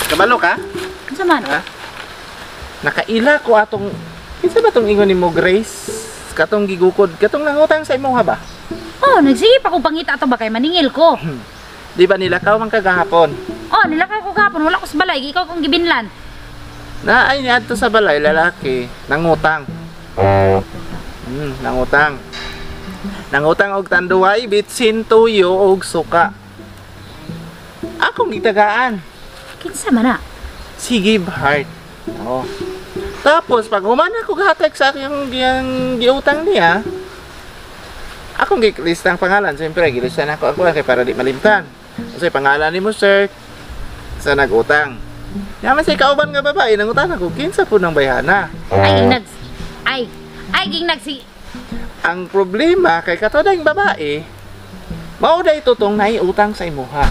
Kabalo ka? Unsa man? Ha? Nakaila ko atong kinsa ba tong ingon nimo, Grace? Katong gigukod, katong nangutang sa imo ha ba? Oh, nagsige pa kong pangita ato ba kay maningil ko. Di ba nilakaw man kagahapon? Oh, nilakaw ko gahapon, wala ko sa balay, ikaw kong gibinlan. Na ay niadto sa balay lalaki, nangutang. Nangutang. Nangutang og tanduay, bitsin, tuyo og suka. Akong gitagaan. Kinsa man na? Si Give Heart. Oh. Tapos pag human ako gahatag sa akong giyang giutang niya, akong gilista ang pangalan. Siyempre, gilista na ako ako kay para di malimtan. Kasi pangalan nimo, sir, sa nag-utang. Yaman sa kauban nga babae, nangutang ako, kinsa po ng bayhana. Ay, gingnag. Ay, ay gingnag si Ang problema kay katodang babae, mao day totong naiutang sa imuha.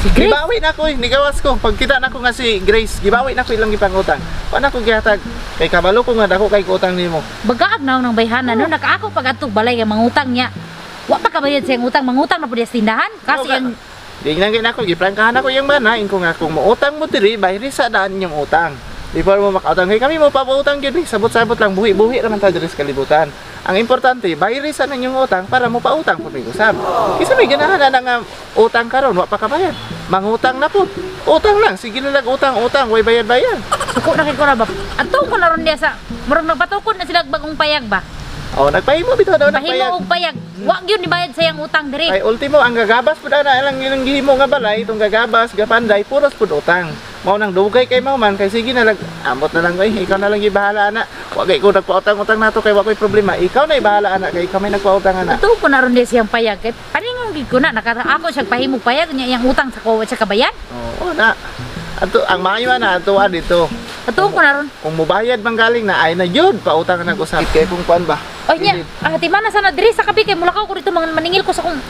Si Grace. Gibawi na ko, eh, nigawas ko. Pagkita na ko nga si Grace, gibawi na ko ilang gipangutang. Wa na ko gihatag. Kay kabalo ko nga dako kay utang nimo. Bagaag na ng bayhana no, nakaako pag adtong balay ang mangutang niya. Wa pa kabayad sa iyang utang, mangutang na pud sa tindahan kasi Oo, ang Di nang gina ko, giprangkahan ako yung bana, inko nga kung moutang mo diri, bayri sa daan yung utang. Before mo makautang, kay kami mo papautang gyud, eh. Sabot-sabot lang, buhi-buhi raman ta diri sa kalibutan. Ang importante, bayri sa nang yung utang para mo pautang pud may usab. Kaysa may ganahan na nga utang karon, wa pa kabayad. Mangutang na pud. Utang lang, sige na lang utang, utang, way bayad-bayad. Suko na kay ko na ba. Adtong ko na ron niya sa murag nagpatukod na sila bagong payag ba. Oh, nagpahimo bitaw daw Pahimo nagpayag. og payag. Wa gyud ni bayad sa iyang utang diri. Ay ultimo ang gagabas pud ana ilang ilang gihimo nga balay itong gagabas gapanday puros pud utang. Mao nang dugay kay mao man kay sige na lang amot na lang oy, ikaw na lang gibahala ana. Wa kay ko nagpautang-utang nato kay wa koy problema. Ikaw na ibahala ana kay ikaw may nagpautang ana. Adtong ko na ron niya siyang payag kay paningon gid ko na naka ako siya pahimog payag niya iyang utang sa ko wa siya kabayad. Oo na. Ato ang maayo ana ato dito. Adtong ko na ron. Kung mubayad man galing na ay na yun pautang na usab. Kay kung kuan ba? Oy niya, ah, ti mana sana diri sa kabi kay mulakaw ko dito mga maningil ko sa kong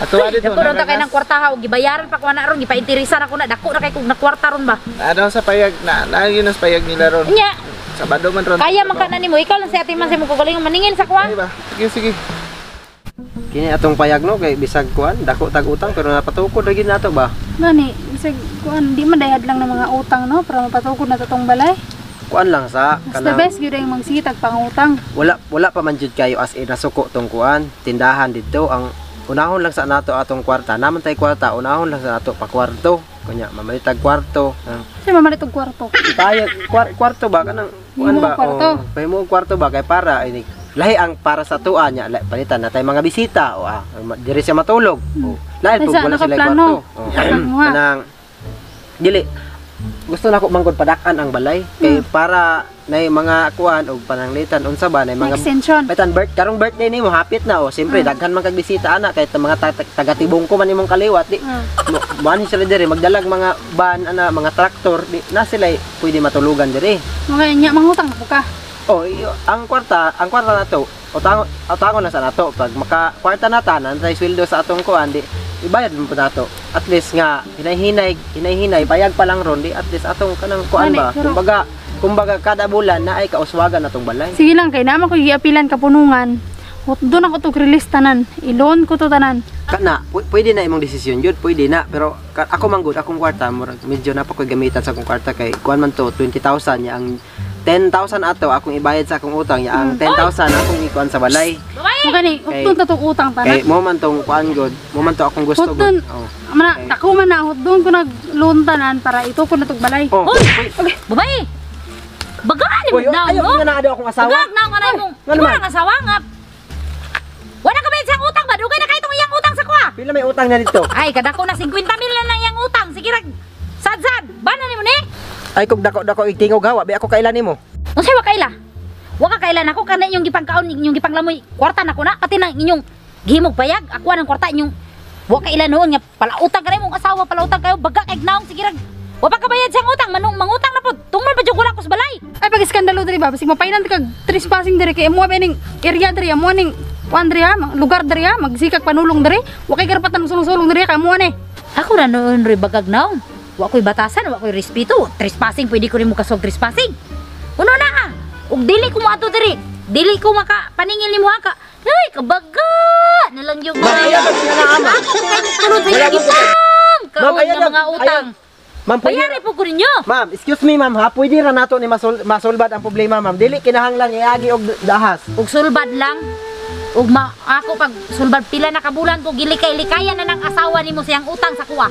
Ato dito. Dako na kay ng kwarta ha, og gibayaran pa ko na ron, gipainteresan ako na dako na kay kog nakwarta ron ba. Ano sa payag na na yun ang payag nila ron. Nya, Sabado man ron. kaya man ka na nimo, ikaw lang si ate man sa imong kagalingon maningil sa kuha. Ay ba? Sige sige. Kini atong payag no kay bisag kuan dako tag utang pero napatukod ra gid nato ba. Gani, bisag kuan di man dayad lang ng mga utang no para mapatukod na tong balay. Kuan lang sa Mas the best gyud ang magsitag pangutang. Wala wala pa man jud kayo as in nasuko tong kuan tindahan didto. Ang unahon lang sa nato atong kwarta, naman tay kwarta, unahon lang sa nato pa kwarto kunya mamalitag kwarto. Ah, Kasi mamalit og kwarto. payag kwarto ba kanang kuan Himo ba og kwarto. Oh, pahimo og kwarto ba kay para ini lahi ang para sa tuwa niya, palitan na tay mga bisita o ah, diri siya matulog. Oh, lahi pug Ay, sa wala sila nakaplano. kwarto. Oh. Muha. Kanang dili gusto nako manggod padakan ang balay kay para nay mga kuan og pananglitan unsa ba nay May mga extension. Paitan birth karong birthday nimo hapit na oh. Siyempre daghan man kag bisita ana kahit mga taga-tibong ko man imong kaliwat di mo sila diri magdalag mga van ana mga traktor di na sila pwede matulugan diri. Mga nya mangutang na po ka. Oh, iyo, ang kwarta nato, utang utangon na sa nato pag maka kwarta na tanan tay sweldo sa atong kuan di ibayad mo po nato. At least nga hinay-hinay, hinay-hinay bayag pa lang ron di at least atong kanang kuan Gani, ba. pero- Kumbaga kada bulan na ay kauswagan atong balay. Sige lang kay naman ko giapilan kapunungan. Doon ako to release tanan. I-loan ko to tanan. Kana pwede na imong desisyon jud, pwede na pero ako man gud akong kwarta murag medyo na pa koy gamitan sa akong kwarta kay kuan man to 20,000 nya ang 10,000 ato akong ibayad sa akong utang nya ang 10,000 akong ikuan sa balay. Babae! Mo gani, Kay- hutdon ta tong utang tanan. Kay mo man tong kuan gud, mo man to akong gusto Hutdon. gud. Oh. Mana, dako man na hutdon ko nag-loan tanan para ito ko na tong balay. Oh. Hoy! Babae! Bagaan mo Uy, na, ayaw no? nga na daw akong asawa. Bagaag na nga na imong. Nga naman. Wala nga asawa nga. Wala ka bayad sa utang ba? Dugay na kay itong iyang utang sa kuha. Pila may utang na dito? Ay, kadako na 50 mil na lang iyang utang. Sige rag. Sad-sad. Bana nimo ni? Ay kog dako-dako itingog hawa, bi ako kailan nimo. Unsay wa kaila? Wa ka kaila nako kana inyong gipangkaon, inyong gipanglamoy. Kwarta nako na pati na inyong gihimog payag. Ako ng kwarta inyong wa kaila noon nga palautang ka imong asawa, palautang kayo baga kay naong sige rag. Wa pa kabayad siyang utang, manung mangutang na pod. Tungman pa jud wala ko sa balay. Ay pag iskandalo diri ba basig mapainan kag trespassing diri kay imo ning area diri amo ning kuan diri ha, lugar diri ha, magsikag panulong diri. Wa kay karapatan sulong-sulong diri kay amo ni. Ako na noon rin bagag naong. Wa ko'y batasan, wa ko'y respeto. Trespassing, pwede ko rin mo kasog trespassing. Uno na ah. Ug dili ko moadto diri. Dili ko maka paningil nimo ha ka. Ay, kabaga! Nalang yung Ma'am, ayaw na nga ama. Ako kay tulod sa iyang gipang. Kaon Ma'am, ayaw nga na. mga mga utang. Ma'am, pwede Bayari po ko ninyo. Ma'am, excuse me ma'am ha, pwede ra nato ni masulbad ang problema ma'am. Dili kinahanglan iagi og dahas. Ug sulbad lang. Ug ma ako pag sulbad pila na ka bulan ko gilikay-likayan na ng asawa nimo siyang utang sa kuha.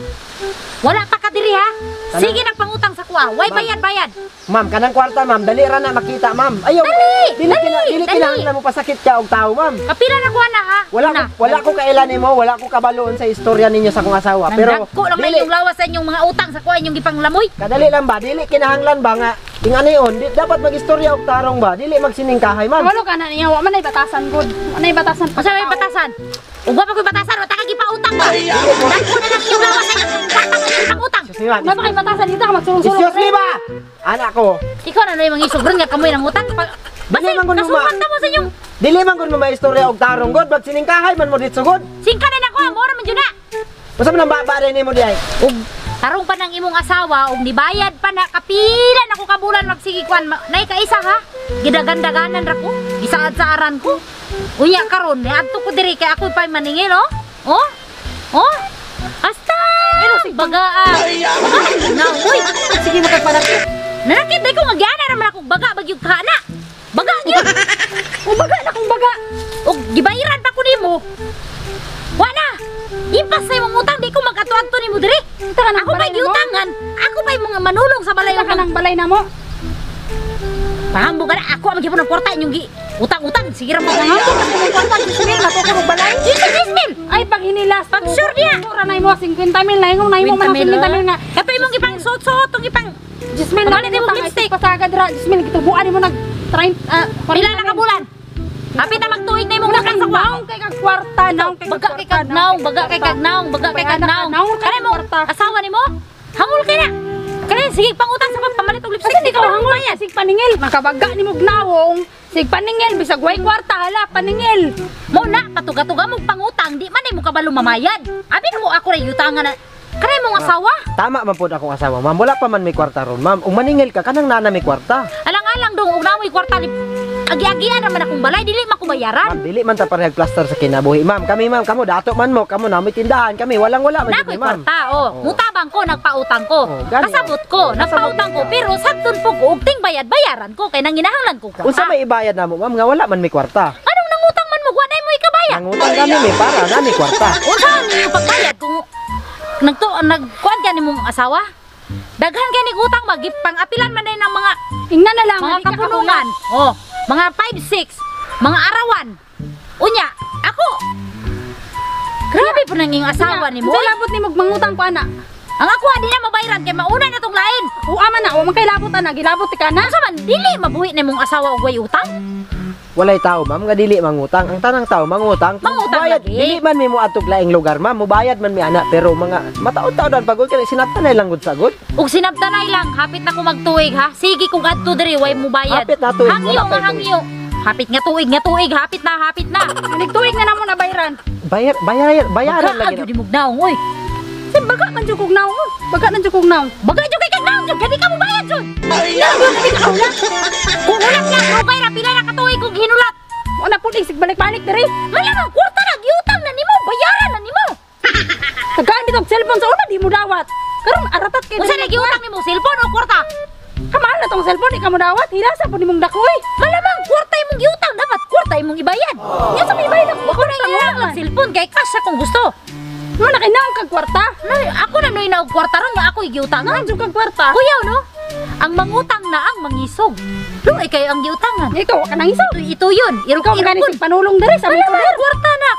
Wala pa ka diri ha. Sige nagpangutang sa kuha. Way Ma'am. bayad-bayad. Ma'am, kanang kwarta ma'am, dali ra na makita ma'am. Ayaw, Dali! dili Dali! dili Dali! kinahanglan mo pasakit ka og tao ma'am. Kapila na kuha na ha. Wala Na. ko, wala ko kailan nimo, wala ko kabaloon sa istorya ninyo sa akong asawa. Pero Nandagko lang na dili, inyong lawas sa inyong mga utang sa kuha inyong gipanglamoy. kadali lang ba, dili kinahanglan ba nga inganion, di, dapat magistorya og tarong ba, dili magsiningkahay ma'am. Walo ka na niya, wa man ay batasan gud. Wa nay batasan Unsa may batasan? Ug wa pa ko'y batasan, wa ta ka gipautang ba? Dagko na lang inyong lawas sa inyong kwarta sa inyong pangutang. Excuse me ma'am. Wa pa kay batasan dito ka magsulong-sulong. Excuse me ba? Anak ko, Ikaw na noy mangisog ron nga kamoy ng utang. Basta Dili man gud mo kasukan ta mo sa inyong dili man gud mo maistorya og tarong god, magsiningkahay man mo dito god. singka na nako, mora man jud na. Unsa man ang baba rin nimo di ay? Ug tarong pa ng imong asawa ug nibayad pa na kapila na ko kabulan magsige kwan nay kaisa ha. Gidagandaganan ra ko, gisaad-saaran ko. Unya karon niadto ko diri kay ako pa'y maningil oh. Oh. Oh. Asta! Baga ah. Na, uy. Sige makagpanakit. Nanakit day ko nga giana ra man akong baga bagyug ka na. Baga gyud. O baga na kung baga. Ug gibayaran pa ko nimo. Wa na. Impas sa imong utang di ko magatuadto nimo diri. Unta ka ng Ako pa'y balay namo. giutangan. Ako pa'y mga manulong sa balay Unta ka ng balay namo. Pahambog ka na. Ako ang magyapon ng kwarta inyong gi utang-utang. Sige ra mo. Ang kwarta 10,000 matuko og balay. 10,000. Ay pag hinilas. Pag sure niya. Mura na imo 50 mil na imong na imo man 50 mil nga. Kato imong gipang suot-suot tong gipang 10 mil na Pamalit imong lipstick. Pasagad ra 10 mil gitubuan nimo nag 30 pila na ka bulan. Hapit na magtuig na imong Wala utang kang sa kwa. naong kay kag kwarta, naong kay Baga kay kag naong, baga kay kag naong, baga kay kag naong. Naong kay Kani mo kwarta. asawa nimo? Hangol kay na. Kani sige pangutang sa pamalit og lipstick. Kasi di ka hangol yan, sig paningil. Makabaga ni mo gnawong, sig paningil, bisag way kwarta, hala, paningil. Mo na patuga-tuga mo pangutang di man mo kabalo mamayad. Abi na mo ako ray utangan na. Kani mong asawa? Tama man pod akong asawa, ma'am. Wala pa man may kwarta ron, ma'am. Ug maningil ka kanang nana may kwarta. Alang-alang dong og namoy kwarta ni agi-agian naman akong balay dili man ko bayaran. Ma'am, dili man ta parehag plaster sa kinabuhi, ma'am. Kami, ma'am, kamo dato man mo, kamo na may tindahan, kami walang wala man Na jud ako'y ni, ma'am. kwarta, oh. Oh. Mutabang ko, nagpautang ko. Oh, gani, Kasabot ko, oh. nagpautang ko. Pero sabton po ko, og ting bayad, bayaran ko. Kay nanginahanglan ko kwarta. Unsa may ibayad namo, ma'am, nga wala man may kwarta. Anong nangutang man mo, wala mo ikabayad. Nangutang kami may para na may kwarta. Unsa ninyo pagbayad kung nagto nagkuan ka nimong asawa? Daghan kay ni utang magipang-apilan man din ang mga Ingnan na lang, mga di ka kapulungan. Oh, mga 5 6, mga arawan. Unya, ako. Grabe po nang iyong asawa nimo. Unsa labot nimo mangutang ko ana? Ang ako di na mabayaran kay mauna na tong lain. O ama na, wa man kay labot ana, gilabot ti ka na. Unsa man dili mabuhi na imong asawa og way utang? Walay tao, ma'am, nga dili mangutang. Ang tanang tao mangutang. Mangutang Mubayad, lagi. dili man may moadtog laing lugar, ma'am. Mubayad man mi ana, pero mga mataon-taon pagod kay sinabtanay lang gud sagod. Ug sinabtanay lang, hapit na ko magtuig ha. Sige kung adto diri way mubayad. Hapit na tuig, Hangyo wala nga pa'y hangyo. Hapit nga tuig nga tuig, hapit na, hapit na. Nagtuig na namo na bayran. Bayar bayar bayaran Baga lagi. gyud imong naong oy. Sig baga man jud kog naong. Baga man jud kog naong. Baga jud kay kag naong jud, kay di ka mubayad jud. Kung hulat nga, dugay ra pila na katuig kog hinulat. Wa na pud sig balik-balik diri. Malamang kwarta na giutang na nimo, bayaran na nimo. Tagaan bitog cellphone sa una di mo dawat. Karon aratat kay Unsa na giutang nimo, cellphone o kwarta? Kamahal na tong cellphone di ka mo dawat. Hilasa pud nimong dako oy. Malamang kwarta imong giutang, dapat kwarta imong ibayad. Nya sa may bayad ako. Ako na ilang lang cellphone kay cash akong gusto. Mo na kay naong kag kwarta. Nay, ako na noy naog kwarta ron nga ako giutangan. Naong jud kag kwarta. Kuyaw no? Ang mangutang na ang mangisog. Luoy kayo ang giutangan. Ikaw wa ka nang isaw. Ito, ito yun. Ikaw man gani Irok-irokon. sig panulong diri sa among Malamang poder. kwarta na.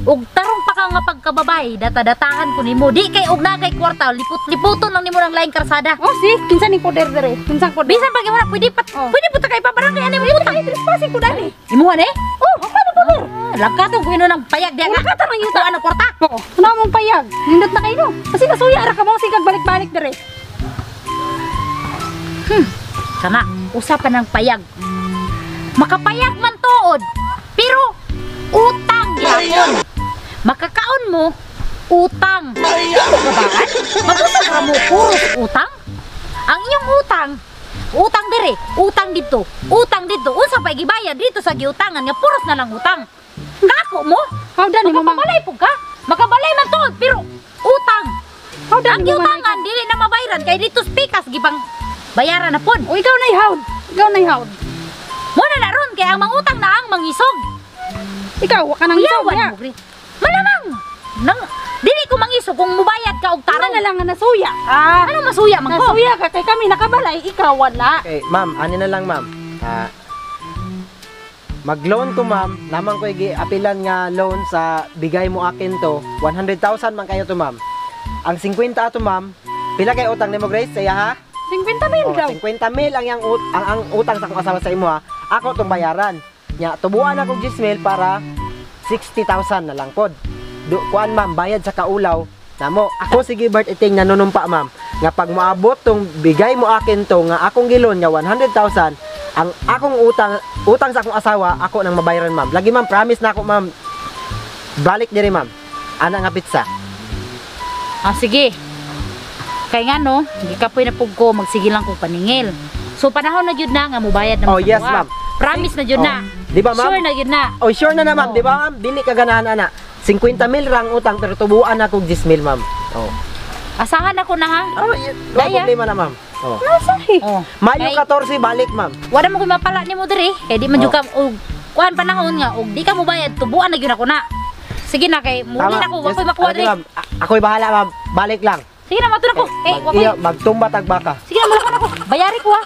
Ug tarong pa ka nga pagkababay, data-datahan ko nimo. Di kay og na kay kwarta, liput-liputon lang nimo ng laing karsada. Oh, si kinsa ning poder diri? Kinsang poder? Bisan pag imo na pwede pa, Oh. pwede po ta kay pabarangay ani mo utang. Ay, trespassing ko dali. Imuha ni? Oh, ako na poder. Ah, Lagkatong ko ng payag diya. Lagkatong ang yuta ano kwarta. Oo. Ano mong payag? Nindot na kayo no. Kasi nasuya ra ka mo sig balik-balik diri. Kana, usapan ng payag. Makapayag man tuod, pero utang gyapon. Makakaon mo, utang. Di mo gabaan? Mabusog ra mo puros utang? Ang inyong utang, utang dire, utang dito, utang dito. Unsa pa gibayad dito sa giutangan nga puros na lang utang. Kako mo? How dani mo mang Makabalay po ka? Makabalay man tuod, pero utang. How dani Ang mo man giutangan, dili na mabayran kay dito pikas gipang bayaran na pud. O ikaw na ihawd. Ikaw na ihawd. Muna na ron kay ang mangutang na ang mangisog. Ikaw wa ka nang isog Kuyawan ya. mo, Gre. Malamang nang dili ko mangisog kung mubayad ka og Tara tarong. na lang nga nasuya ka. Ano masuya man ko? Nasuya ka kay kami nakabalay, ikaw wala. Okay, ma'am, ani na lang, ma'am. Ah, mag-loan ko, ma'am. Naman ko apilan nga loan sa bigay mo akin to. 100,000 man kayo to, ma'am. Ang 50 ato, ma'am. Pila kay utang nimo, Grace? Saya ha? 50 mil Oh, daw. 50 mil ang yang ang utang sa akong asawa sa imo ha. Ako tong bayaran. Nya, tubuan ako 10 mil para 60,000 na lang pod. Du, kuan ma'am, bayad sa kaulaw namo. Ako si Gilbert iting nanunumpa ma'am nga pag moabot tong bigay mo akin to nga akong gilon nga 100,000 ang akong utang utang sa akong asawa ako nang mabayaran ma'am. Lagi ma'am, promise na ako ma'am. Balik diri ma'am. Ana nga pizza. Ah, sige. Kay nga no, gikapoy na pug ko, magsige lang ko paningil. So panahon na jud na nga mubayad na Oh, mo sa yes, buwa. ma'am. Promise na jud Oh, na. di ba, ma'am? Sure na jud na. Oh, sure na na ma'am, Oh. di ba ma'am? Dili ka ganahan ana. 50 mil rang utang pero tubuan ako 10 mil ma'am. Oh. Asahan ako na ha. Oh, wala Daya. problema na ma'am. Oh. Nasahi. Oh. Mayo Kay- 14 balik ma'am. Wala mo koy mapala nimo diri. Kay di man jud Oh. ka og kuan panahon nga og di ka mobayad tubuan na gyud ako na. Sige na kay muli na ko, wa koy makuha Ano, diri. ma'am? Ako'y bahala ma'am. Balik lang. Sige na mato na ko. Kay wa koy. Mag, magtumba tag baka. Sige na mulakan ako. Bayari ko ha.